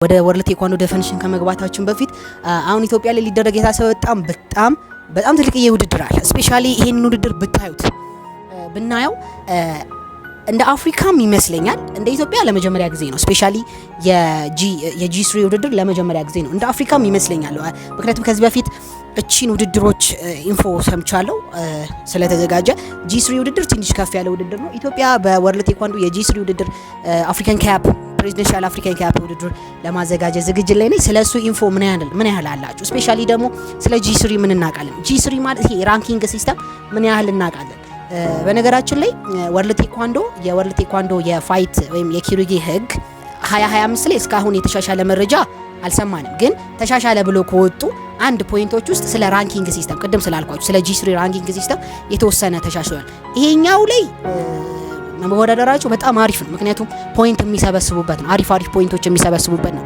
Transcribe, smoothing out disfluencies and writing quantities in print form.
ወደ World Taekwondo definition ከመግባታችን በፊት አሁን ኢትዮጵያ ላይ ሊደረግ የታሰበ በጣም በጣም በጣም ትልቅዬ ውድድር አለ። Especially ይሄንን ውድድር ብታዩት፣ ብናየው እንደ አፍሪካም ይመስለኛል እንደ ኢትዮጵያ ለመጀመሪያ ጊዜ ነው። Especially የ G3 ውድድር ለመጀመሪያ ጊዜ ነው፣ እንደ አፍሪካም ይመስለኛል። ምክንያቱም ከዚህ በፊት እቺን ውድድሮች info ሰምቻለሁ ስለተዘጋጀ። G3 ውድድር ትንሽ ከፍ ያለ ውድድር ነው። ኢትዮጵያ በ World Taekwondo የ G3 ውድድር African Cup፣ Presidential African Cup ውድድር ለማዘጋጀት ዝግጅት ላይ ነች። ስለ እሱ info ምን ያህል አላችሁ? Especially ደግሞ ስለ G3 ምን እናውቃለን? G3 ማለት ይሄ ranking system ምን ያህል እናውቃለን? በነገራችን ላይ World Taekwondo የ World Taekwondo የ fight ወይም የኪሩጌ ህግ 2025 ላይ እስካሁን የተሻሻለ መረጃ አልሰማንም። ግን ተሻሻለ ብሎ ከወጡ አንድ point ኦች ውስጥ ስለ ranking system፣ ቅድም ስላልኳችሁ ስለ G3 ranking system የተወሰነ ተሻሽሏል። ይሄኛው ላይ መወዳደራቸው በጣም አሪፍ ነው። ምክንያቱም point የሚሰበስቡበት ነው። አሪፍ አሪፍ point ኦች የሚሰበስቡበት ነው።